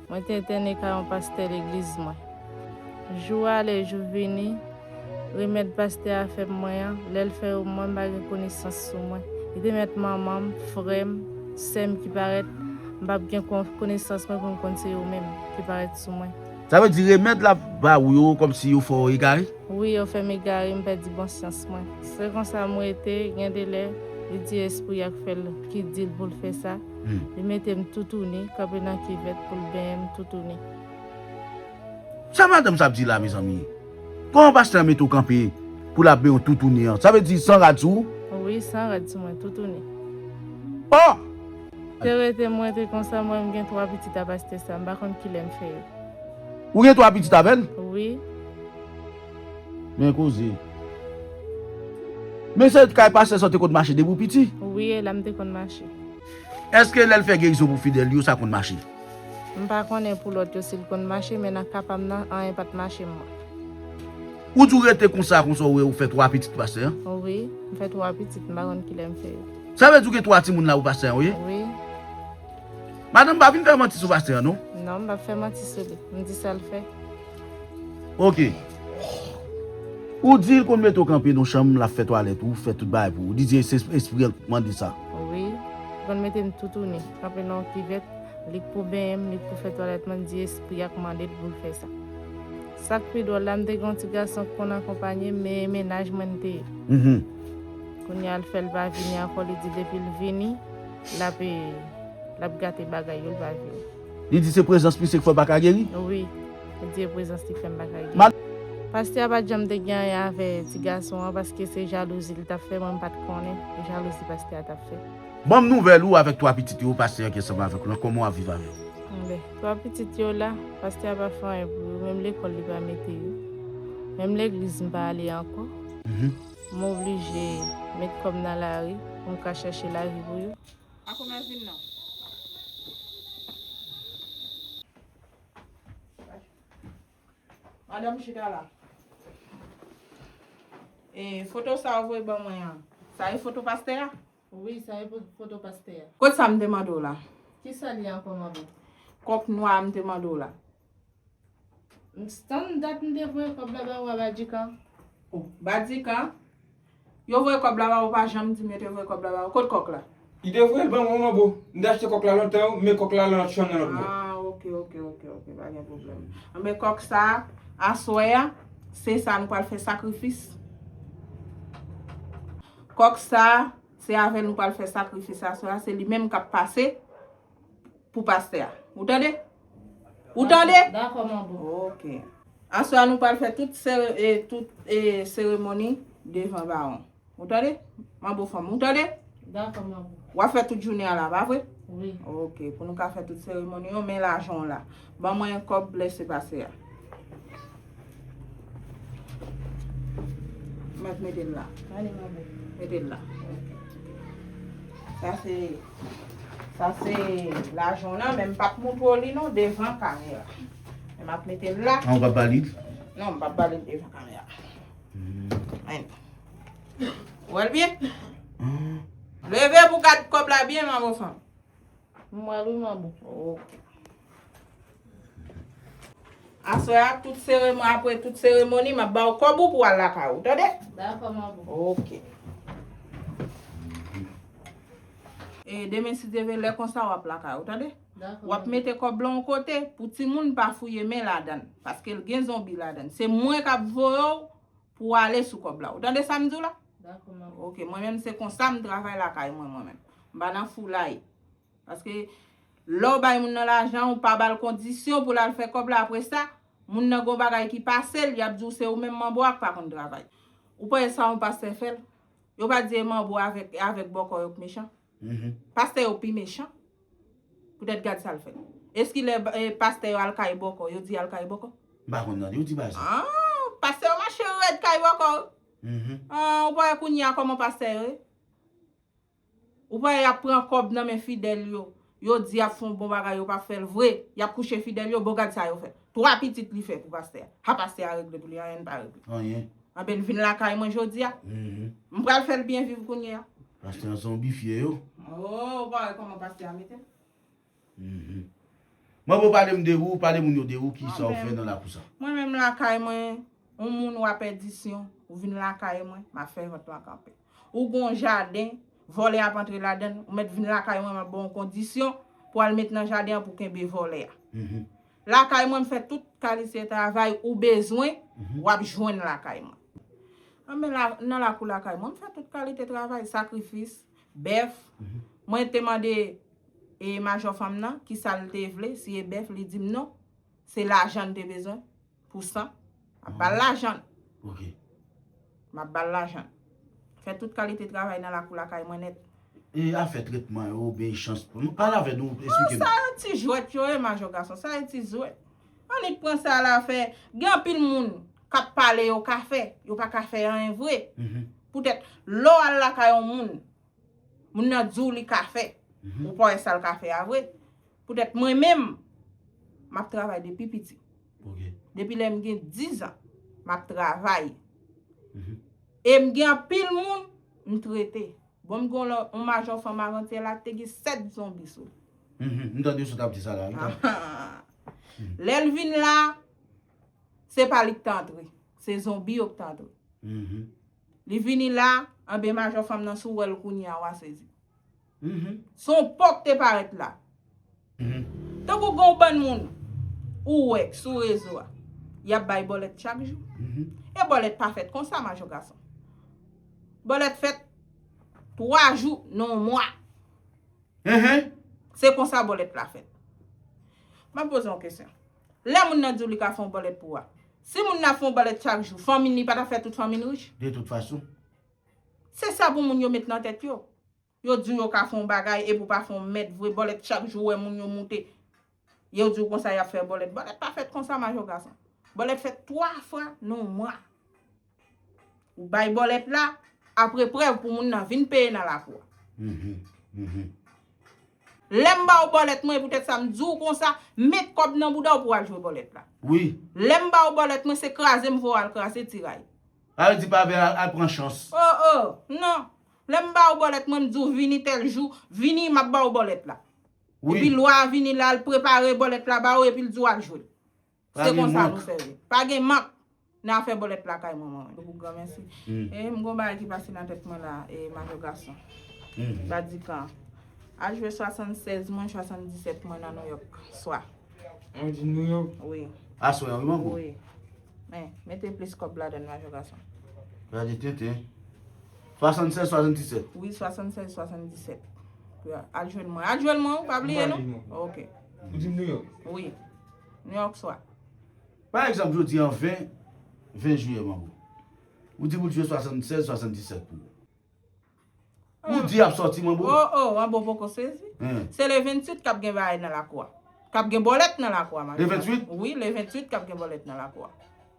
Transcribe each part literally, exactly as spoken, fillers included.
Mwen te entène kay yon pastè legliz mwen. Jou ale, jou vini, remèd pastè a fè mwen an, lè l fè yo mwen, m pa gen konesans sou mwen. Li te mèt manman m, frè m, sè m ki parèt, m p ap gen kon- konesans mwen pou m konn se yo menm ki parèt sou mwen. Sa vle di remèd l ap ba ou yo kòmsi yo fè w egare? Wi, yo fè m egare, m pèdi bon syans mwen. Se konsa m rete, gen de lè, li di espri a k fè l, ki di l pou l fè sa. Hmm. Li mete m toutouni, kanpe nan kivèt pou l benyen m toutouni. Sa madanm sa ap di la, mezanmi? Kòman pastè a mete w kanpe pou l ap benyen w toutouni an? Sa vle di san rad sou ou? Wi, san rad sou mwen, toutouni. Oh! Te rete, mwen te konsa, mwen, m gen twa pitit a pastè sa, m pa konn kilè m fè yo. Ou gen twa pitit avè l? Wi. Men koze. Men se kay pastè sa w te konn mache depi w piti? Wi, e la m te konn mache. Èske lè l fè gerizon pou fidèl yo, sa konn mache? M pa konnen pou lòt yo si l konn mache, men nan ka pa m nan, anyen pa t mache mwen. Ou di w rete konsa, konsa w wè ou fè twa pitit pastè an? Wi, m fè twa pitit, m pa konn kilè m fè yo. Sa vle di w gen twa timoun la pou pastè an, wi? Wi. Madanm, pa vin fè manti sou pastè an, non? Non, m p ap fè manti sou li. M di sa l fè. Ok. Ou di l konn mete w kanpe nan chanm, l ap fè twalèt ou, fè tout bagay pou ou. Li di se espri an k mande sa. Wi. Li konn mete m toutouni, kanpe nan yon kivèt, li k pou benyen m, li k pou fè twalèt mwen, m di espri a k mande l pou l fè sa. Sa k pi dwòl la, m te gen yon ti gason k konn akonpanye m, men e mennaj mwen l te ye. Mhm. Kounye a, l fè l pa vini ankò, li di depi l vini, l ap, l ap gate bagay yo, l pa vini. Li di se prezans misye k fè w pa ka geri? Wi, li di e prezans li fè m pa ka geri. Ma- Pastè a pa t janm te gen anyen avè ti gason an, paske se jalouzi li t ap fè, mwen m pa t konnen se jalouzi pastè a t ap fè. Ban m nouvèl ou avèk twa pitit yo, pastè an ki ansanm avèk ou lan, kòman w ap viv avè yo? Anben, twa pitit yo la, pastè a pa fè anyen pou yo, menm lekòl li pa mete yo. Menm legliz m pa ale ankò. Mhm. M oblije met kò m nan lari pou m ka chèche lavi pou yo. A kòman vin nan? Madanm chita la. E, foto sa ou voye ban mwen an, sa e foto pastè a? Wi, sa e po- foto pastè a. Kot sa m te mande w la? Kisa li ankò, manbo? Kòk nwa a m te mande w la. M tann dat m te voye kòb la ba ou a Badikan. O, Badikan? Yo voye kòb la ba ou, pa janm di m yo te voye kòb la ba ou. Kot kòk la? Li te voye l ban mwen, manbo. M te achte kòk la lontan, men kòk la nan lòt chanm nan lòt bò. Ah, ok, ok, ok, ok, pa gen pwoblèm. Anben kòk sa, aswè a, se sa nou pral fè sakrifis. Kòk sa, se avè l nou pral fè sakrifis aswè a, se li menm k ap pase pou pastè a. Ou tande? Ou tande? Dakò, manbo. Ok. Aswè a nou pral fè tout sere- e, tout, e, seremoni devan bawon. Ou tande? Manbo fanm, ou tande? Dakò, manbo. W ap fè tout jounen an la, pa vre? Wi. Ok, pou nou ka fè tout seremoni yo, men lajan w la. Ban mwen kòb blese pastè a. Mèt mete l la. Ale, manbo. Mete l la. Ok. Sa se, sa se lajan w lan, men m p ap montre w li non, devan kamera. Men m ap mete l la. Ah, ou p ap ba li l? Non, m p ap ba li l devan kamera. Hmm. Ann. Ou wè l byen? Hmm. Leve pou gad kòb la byen, manbo fanm. M wè l wi, manbo. Ok. Aswè a, tout seremoni, apre tout seremoni, m ap ba w kòb ou pou w al lakay ou, tande? Dakò, manbo. Ok. E demen, si Dye vle, lè konsa w ap lakay ou, tande? Dakò, manbo. W ap mete kòb lan yon kote pou timoun pa fouye men ladan l, paske l gen zonbi ladan l. Se mwen k ap voye w pou w ale sou kòb la. Ou tande sa m di w la? Dakò, manbo. Ok, mwen menm se konsa m travay lakay mwen, mwen menm. M pa nan foulay. Paske lè w bay moun nan lajan, ou pa ba l kondisyon pou l al fè kòb la, apre sa, moun nan gon bagay ki pase l, y ap di w se ou menm manbo a k pa konn travay. Ou panse sa yon pastè fè l? Yo pa di e manbo avèk, avèk bòkò yo k mechan? Mhm. Pastè yo pi mechan. Poutèt gad sa l fè. Eski lè, e, pastè yo al kay bòkò, yo di al kay bòkò? M pa konn tande, ou di bagay sa. Ah, pastè yo mache rèd kay bòkò. Mhm. Ah, ou pa wè kounye a kòman pastè yo ye? Ou pa wè y ap pran kòb nan men fidèl yo. Yo di y ap fè yon bon bagay, yo p ap fè l vre. Y ap kouche fidèl yo, bon gad sa yo fè. Twa pitit li fè pou pastè a. Ha, pastè a regle pou li, anyen n pa regle. Anyen. Anben l vin lakay mwen jodi a. Mhm. M pral fè l byen viv kounye a. Pastè an zonbifye yo. Oh, ou pa wè kòman pastè a mete l? Mhm. Manbo, pale m de ou, pale moun yo de ou, kisa w fè Anben, nan lakou sa? Mwen menm lakay mwen, yon moun w a pèdisyon, ou vin lakay mwen, m ap fè vant lan kanpe. Ou gon jaden, vòlè ap antre ladann, ou mèt vin lakay mwen, m ap ba w yon kondisyon pou al met nan jaden an pou kenbe vòlè a. Mhm. Lakay mwen, m fè tout kalite travay ou bezwen, Mhm. w ap jwenn lakay mwen. Anben, la, nan lakou lakay mwen, m fè tout kalite travay, sakrifis, bèf. Mhm. Mwen te mande e majò fanm nan kisa l te vle, si e bèf, li di m non, se lajan l te bezwen pou san. M ap ba l lajan l. Ok. M ap ba l lajan l. Fè tout kalite travay nan lakou lakay mwen nèt. E afè tretman yo, obeysans, pale avè nou, eksplike Sa yo ti jwèt yo ye, majò gason, sa yo ti jwèt. Annik pran sa la fè, gen anpil moun k ap pale yo ka fè, yo pa ka fè anyen vre. Mhm. Poutèt, lè w al lakay yon moun, moun nan di w li ka fè, Mhm. ou pa wè sa l ka fè a vre. Poutèt mwen menm, m ap travay depi piti. Ok. Depi lè m gen diz an, m ap travay. Mhm. E m gen anpil moun m trete. Bon, m gen yon lò, yon majò fanm avantyè la te gen sèt zonbi sou li. Mhm. M tande sou t ap di sa la, wi. Lè l vin la, se pa li k t antre. Se zonbi yo k t antre. Mhm. Li vini la, anben majò fanm nan sou wè l kounye a, w a sezi. Mhm. Se yon pòk te parèt la. Mhm. Tankou gen yon bann moun ou wè sou rezo a, y ap bay bòlèt chak jou. Mhm. E bòlèt pa fèt konsa, majò gason. Bòlèt fèt twa jou nan yon mwa. Mhm. Se konsa bòlèt la fèt. M ap poze yon kesyon. Lè moun nan di w li ka fè yon bòlèt pou ou a, si moun nan fè yon bòlèt chak jou, fanmi n li pa t ap fè tout fanmi n rich? De tout fason. Se sa pou moun yo met nan tèt yo. Yo di w yo ka fè yon bagay epi w pa fè yon mèd vre, bòlèt chak jou, w wè moun yo moute. Yo di w konsa y ap fè bòlèt. Bòlèt pa fèt konsa, majò gason. Bòlèt fèt twa fwa nan yon mwa. Ou bay bòlèt la, apre prèv pou moun nan vin peye nan lakou a. Mhm. Mhm. Lè m ba w bòlèt mwen, poutèt sa m di w konsa, met kòb nan bouda w pou w al jwe bòlèt la. Wi. Lè m ba w bòlèt mwen, se kraze m voye w al kraze tiray. Sa vle di pa vle al, al pran chans. Oh, oh, non. Lè m ba w bòlèt mwen, m di w vini tèl jou, vini, m ap ba w bòlèt la. Wi. Epi lwa a vini la, l prepare bòlèt la ba w, epi l di w al jwe. Pa Se gen konsa mank. Nou sèvi. Pa gen mank nan afè bòlèt lakay mwen, mwen. Bokou granmèsi. Hmm. E m gon bagay ki pase nan tèt mwen la, e majò gason. Mhm. Badikan. Al jwe swasannsèz mwen, swasanndisèt mwen nan Nouyòk swa. Mwen di Nouyòk. Wi, Aswè an, wi, manbo. Wi. Men, mete plis kòb ladann, majò gason. Gade tenten. Swasannsèz, swasanndisèt. Wi, swasannsèz, swasanndisèt. Al jwenn mwen. Al jwenn mwen, ou pa bliye, non? Mwen pa bliye, non. Ok. Ou di m Nouyòk. Wi. Nouyòk swa. Pa egzanp, jodi an ven, ven jiyè, manbo. Ou di pou l jwe swasannsèz, swasanndisèt pou ou. Ou di ap sòti, manbo. Oh, oh, manbo poko sezi. Hen. Se le venntuit k ap gen bagay nan lakou a. K ap gen bòlèt nan lakou a, majò. Le venntuit? Wi, le venntuit k ap gen bòlèt nan lakou a.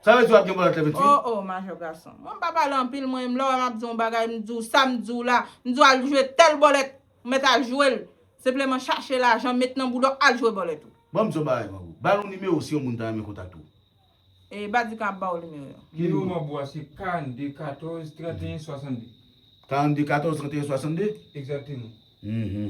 Sa vle di w ap gen bòlèt le venntuit? Oh, oh, majò gason. Mwen m pa pale anpil, mwen menm lè w wè m ap di yon bagay, m di w sa m di w la, m di w al jwe tèl bòlèt, ou mèt al jwe l. Senpleman chache lajan, met nan bouda w, al jwe bòlèt ou. Ban m di w yon bagay, manbo. Ba nou nimewo si yon moun ta renmen kontakte w. E Badikan ap ba w nimewo yo. Nimewo manbo a se karannde katòz tranteyen swasanndde. Karannde katòz tranteyen swasanndde? Egzakteman. Mhm.